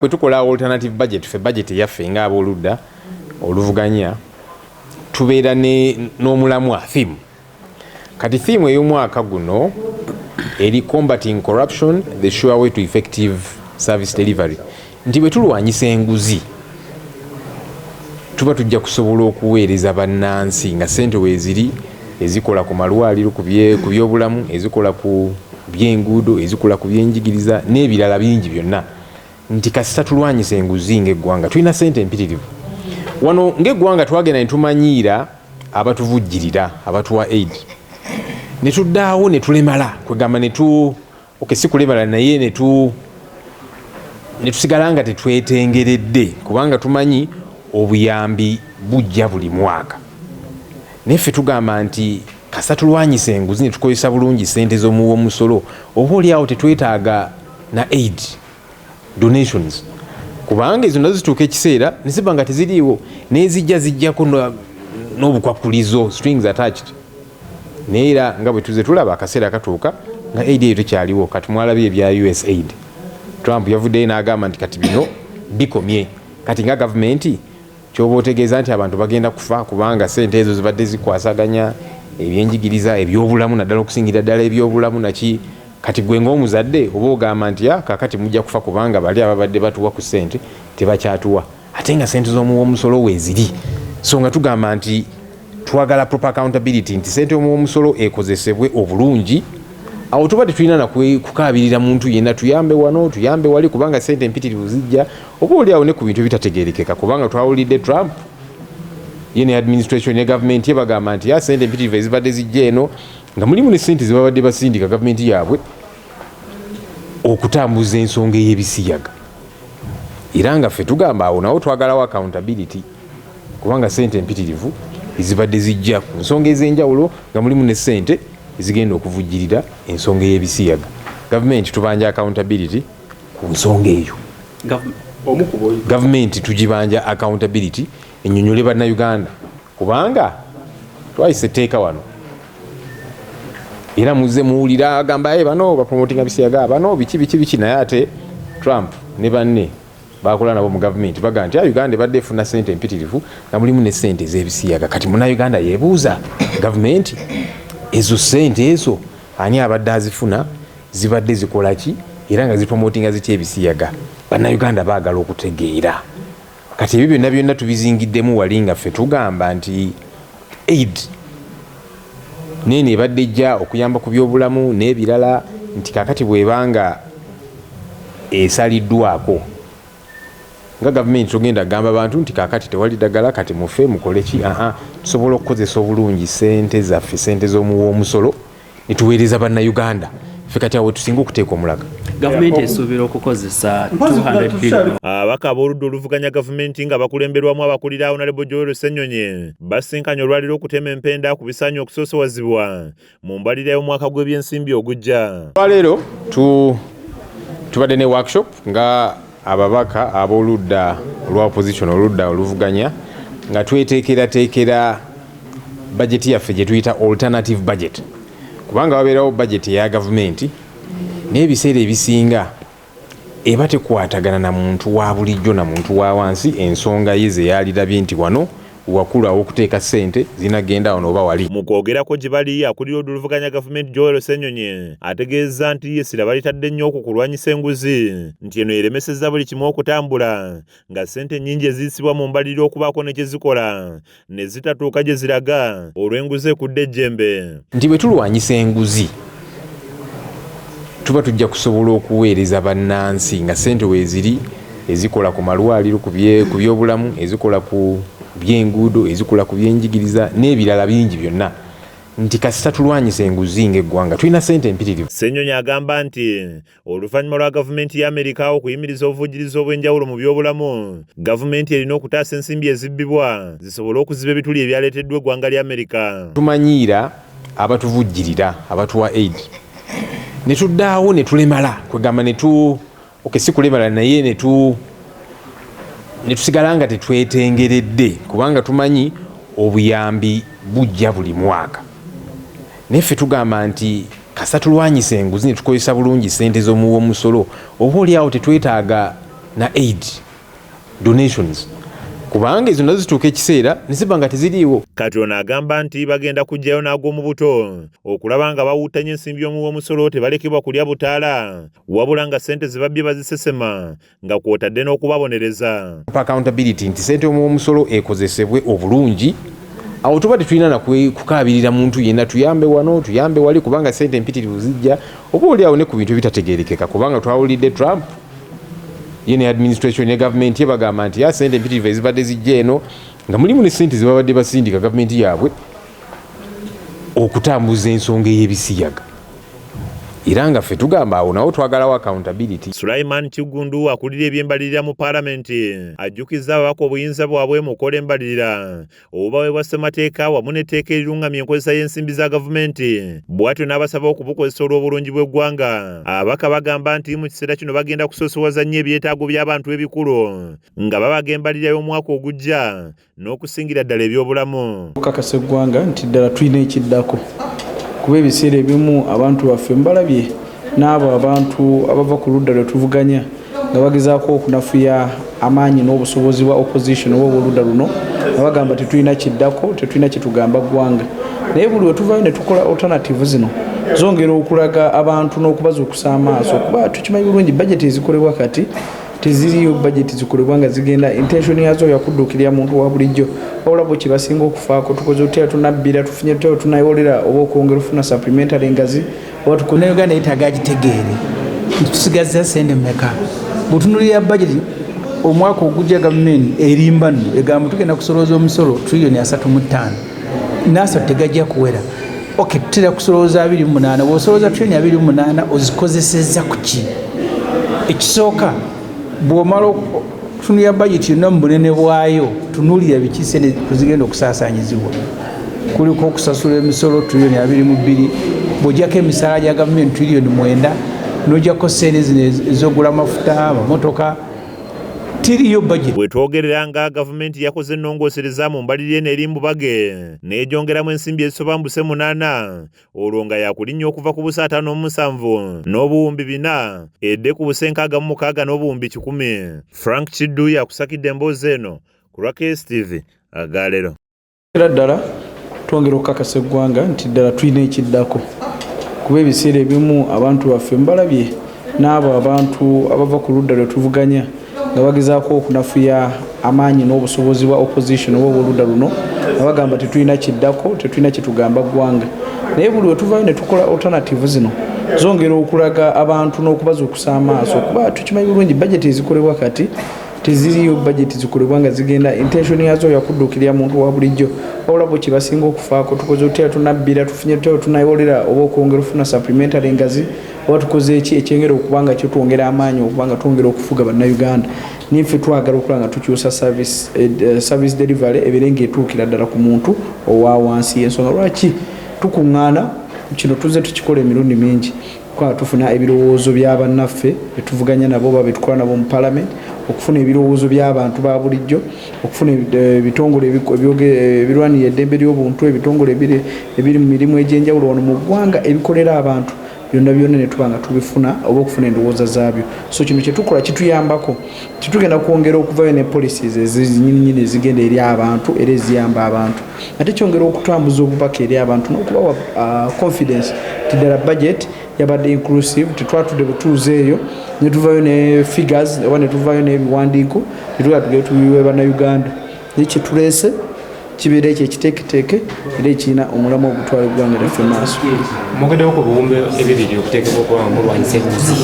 Bwe tukola alternative budget, ffe budget eyaffe ng'abooludda oluvuganya tubeera n'omulamwa, theme. Kati theme ey'omwaka guno eri "Combating corruption, the sure way to effective service delivery", nti bwe tulwanyisa enguzi tuba tujja kusobola okuweereza bannansi nga sente weeziri ezikola ku malwaliro, ku byobulamu, ezikola ku byenguudo, ezikola ku byenjigiriza n'ebirala bingi byonna, nti kasita tulwanyisa enguzi ng'eggwanga tulina sente empitirivu. Wano ng'eggwanga twagenda ne tumanyiira abatuvujjirira, abatuwa aid, ne tuddaawo ne tulemala, kwegamba ne tu, okay, si kulemala, naye ne tusigala nga tetwetengeredde kubanga tumanyi obuyambi bujja buli mwaka. Naye ffe tugamba nti kasita tulwanyisa enguzi ne tukozesa bulungi sente z'omuwa omusolo, oba oliawo tetwetaaga na aid donations, kubanga ezo nazo zituuka ekiseera ne ziba nga teziriiwo, n'ezijja zijjako n'obukwakulizo, strings attached. Naye era nga bwe tuze tulaba, akaseera katuuka nga aid eyo tekyaliwo. Kati mwalabye ebya USAID, Trump yavuddeyo n'agamba nti kati bino bikomye. Kati nga gavumenti kyoba otegeeza nti abantu bagenda kufa, kubanga sente ezo zibadde zikwasaganya ebyenjigiriza, ebyobulamu, naddala okusingira ddala ebyobulamu naki. Kati gwe ng'omuzadde oba ogamba nti, "Ah, kakati mujja kufa kubanga bali ababadde batuwa ku sente tebakyatuwa," ate nga sente z'omuwa omusolo weeziri. So nga tugamba nti twagala proper accountability, nti sente y'omuwa omusolo ekozesebwe obulungi. Awo tuba tetulina nakukaabirira muntu yenna tuyambe wano, tuyambe wali, kubanga sente empitirivu zijja oba oli awo ne ku bintu ebitategerekeka, kubanga twawulidde Trump ye ne administration ne gavumenti ye bagamba nti ya sente empitirivu ezibadde zijja eno, nga mulimu ne sente zebabadde basindika gavumenti yaabwe okutambuza ensonga ey'ebisiyaga. Era nga ffe tugamba awo nawo twagalawo accountability, kubanga sente empitirivu ezibadde zijja ku nsonga ez'enjawulo, nga mulimu ne sente ezigenda okuvujjirira ensonga ey'ebisiyaga, gavumenti tubanja accountability ku nsonga eyo. Gavumenti tugibanja accountability, ennyonnyole Bannayuganda, kubanga twayisa etteeka wano era muze muwulira agamba, "Hey, bano bapromotinga bisiyaga, bano biki biki biki." Naye ate Trump ne banne bakola nabo mu gavumenti baga nti, "Ah, Uganda ebadde efuna sente empitirivu nga mulimu ne sente ez'ebisiyaga." Kati Munnayuganda yebuuza gavumenti, ezo sente ezo ani abadde azifuna, zibadde zikola ki, era nga zipromotinga zitya ebisiyaga? Bannayuganda baagala okutegeera. Kati ebyo byonna byonna tubizingiddemu wali nga ffe tugamba nti aid neeno ebadde ejja okuyamba ku byobulamu n'ebirala, nti kakati bwebanga esaliddwako nga gavumenti togenda kugamba bantu nti kakati tewali ddagala, kati mufe mukole ki. Aa, tusobola okukozesa obulungi sente zaffe, sente z'omuwa omusolo, netuweereza Bannayuganda. Ffe kati awo tusinga okuteeka omulaga. Gavumenti esuubira okukozesa 200 billion. Ababaka ab'oludda oluvuganya gavumenti nga bakulemberwamu abakulira Honorable Joel Ssenyonyi basinkanye olwaliro okutema empenda ku bisaanye okusoosowazibwa mu mbalirira y'omwaka gw'ebyensimbi ogujja. Olwaleero tubadde ne workshop nga ababaka ab'oludda olwa opposition, oludda oluvuganya, nga tweteekerateekera bajeti yaffe gye tuyita alternative budget, kubanga wabeerawo bajeti eya gavumenti, naye ebiseera ebisinga eba tekwatagana na muntu wa bulijjo, na muntu wa wansi, ensonga ye ze yalirabye nti wano wakulu aw'okuteeka ssente zinagenda wano oba wali. Mu kwogerako gye bali, akulira oludda oluvuganya gavumenti Joel Ssenyonyi ategeezza nti essira balitadde nnyo ku kulwanyisa enguzi, nti eno eremesezza buli kimu okutambula, nga ssente nnyingi eziyisibwa mu mbalirira okubaako ne kye zikola ne zitatuuka gye ziraga olw'enguzi ekudde ejjembe. Nti bwe tulwanyisa enguzi tuba tujja kusobola okuweereza bannansi nga ssente weeziri ezikola ku malwaliro, ku byobulamu, ezikola ku byenguudo, ezikola ku byenjigiriza n'ebirala bingi byonna, nti kasita tulwanyisa enguzi ng'eggwanga tulina ssente empitirivu. Ssenyonyi agamba nti oluvannyuma lwa gavumenti ya Amerika okuyimiriza obuvujjirizi obw'enjawulo mu byobulamu, gavumenti erina okutaasa ensimbi ezibbibwa zisobole okuziba ebituli ebyaleeteddwa eggwanga lya Amerika. Tumanyiira abatuvujjirira, abatuwa aid, ne tuddaawo ne tulemala, kwegamba ne tu, okay, si kulemala, naye ne tusigala nga tetwetengeredde kubanga tumanyi obuyambi bujja buli mwaka. Naye ffe tugamba nti kasita tulwanyisa enguzi ne tukozesa bulungi sente z'omuwa omusolo, oba oli awo tetwetaaga Na aid donations, kubanga ezo nazo zituuka ekiseera ne ziba nga teziriiwo. Kati ono agamba nti bagenda kuggyayo n'ag'omu buto okulaba nga bawuttanya ensimbi y'omuwa omusolo, tebalekebwa kulya butaala, wabula nga ssente ze babbye bazisesema, nga kw'otadde n'okubabonereza. Accountability, nti sente y'omuwa omusolo ekozesebwe obulungi. Awo tuba tetulina nakukaabirira muntu yenna, tuyambe wano, tuyambe wali, kubanga sente empitirivu zijja oba oli awo ne ku bintu ebitategerekeka, kubanga twawulidde Trump ye ne administration ne gavumenti ye bagamba nti ya sente empitirivu ezibadde zijja eno, nga mulimu ne sente zebabadde basindika gavumenti yaabwe okutambuza ensonga ey'ebisiyaga, era nga ffe tugamba awo nawo twagalawo accountability. Sulaiman Kiggundu, akulira ebyembalirira mu paalamenti, ajjukizza ababaka obuyinza bwabwe mu kukola embalirira obubaweebwa ssemateeka wamu n'etteeka erirungamya enkozesa y'ensimbi za gavumenti, bw'atyo n'abasaba okubukozesa olw'obulungi bw'eggwanga. Ababaka bagamba nti mu kiseera kino bagenda kusoosowaza nnyo ebyetaago by'abantu ebikulu nga babaga embalirira y'omwaka ogujja, n'okusingira ddala ebyobulamu. Okukakasa eggwanga nti ddala tulina ekiddako, kuba ebiseera ebimu abantu baffe mbalabye n'abo abantu abava ku ludda lwe tuvuganya nga bagezaako okunafuya amaanyi n'obusobozi bwa opposition oba obwoludda luno, nga bagamba tetulina kiddako, tetulina kyetugamba ggwanga. Naye buli we tuvayo ne tukola alternative zino, zongera okulaga abantu n'okubazuukusa amaaso, kuba tukimanyi bulungi bajeti ezikolebwa kati teziriyo bajeti zikolebwa nga zigenda intention yazo yakudduukirira muntu wa bulijjo, wabula bo kyebasinga okufaako, tukoze tutya, tunabbira, tufunye tutya, tunayolera oba okwongera okufuna supplementary ngazi oba Uganda yetaaga agitegeere nti tusigazza sente mmeka. Bwetunulira bajeti omwaka ogujja, gavumenti erimba nno, egamba tugenda kusolooza omusolo triliyoni 35, n'asatu tegajja kuwera. Ok, tutera kusolooza 28. Bw'osolooza triliyoni 28, ozikozesezza ku ki? Ekisooka, bw'omala okutunulira bajeti yonna mu bunene bwayo, tunuulira biki sente kuzigenda okusaasaanyizibwa. Kuliko okusasula emisolo triliyoni 22, bw'ojjako emisaala gya gavumenti triliyoni 9, n'ojjako sente zino ezogula amafuta, amamotoka, tiriyo bajeti. Bwe twogerera nga gavumenti yakoze ennongoosereza mu mbalirira eno eri mbubage n'egyongeramu ensimbi ezisoba mu buse 8, olwo nga yakulinnya okuva ku buse 57,400 edde ku buse 66,100. Frank Kiddu yakusakidde emboozi eno ku lwa KSTV Agaleero. Era ddala twongera okukakasa eggwanga nti ddala tulina ekiddako, kuba ebiseera ebimu abantu baffe mbalabye n'abo abantu abava ku ludda lwe tuvuganya nga bagezaako okunafuya amaanyi n'obusobozi bwa opposition oba obwoludda luno, nga bagamba tetulina kiddako, tetulina kyetugamba ggwanga. Naye buli we tuvayo ne tukola alternative zino, zongera okulaga abantu n'okubazuukusa amaaso, kuba tukimanyi bulungi bajeti ezikolebwa kati teziriyo bajeti zikolebwa nga zigenda intention yazo yakudduukirira muntu wa bulijjo, wabula bo kyebasinga okufaako, tukoze tutya, tunabbira, tufunye tutya, tunayolera oba okwongera okufuna supplementary ngazi oba tukoze eki ekyengera okuba nga kyetwongera amaanyi okuba nga twongera okufuga Bannayuganda. Niffe twagala okulaba nga tukyusa service delivery ebeere nga etuukira ddala ku muntu owa wansi. Ensonga lwaki tukuŋŋaana kino, tuzze tukikola emirundi mingi, kuba tufuna ebirowoozo bya bannaffe betuvuganya nabo oba betukola nabo mu parliament, okufuna ebirowoozo by'abantu ba bulijjo, okufuna ebitongole ebirwanirira eddembe ly'obuntu, ebitongole ebiri mu mirimu egy'enjawulo wano mu ggwanga ebikolera abantu, byonna byonna ne tuba nga tubifuna oba okufuna endowooza zaabyo. So kino kyetukola kituyambako, titugenda kwongera okuvayo ne policies ezinyininyini ezigenda eri abantu era eziyamba abantu, ate kyongera okutambuza obubaka eri abantu n'okubawa confidence nti ddala budget yabadde inclusive. Tetwatudde butuuze eyo netuvayo ne figures oba netuvayo n'ebiwandiiko netugaa tugere tubiwe Bannayuganda, naye kyetuleese kibeera ekyo ekiteeketeeke era ekirina omulamu ogutwala eggwanga lyaffe maaso. Mwogeddewo ku biwumbe ebibiri okuteekebwa okuba nga mulwanyisa enguzi.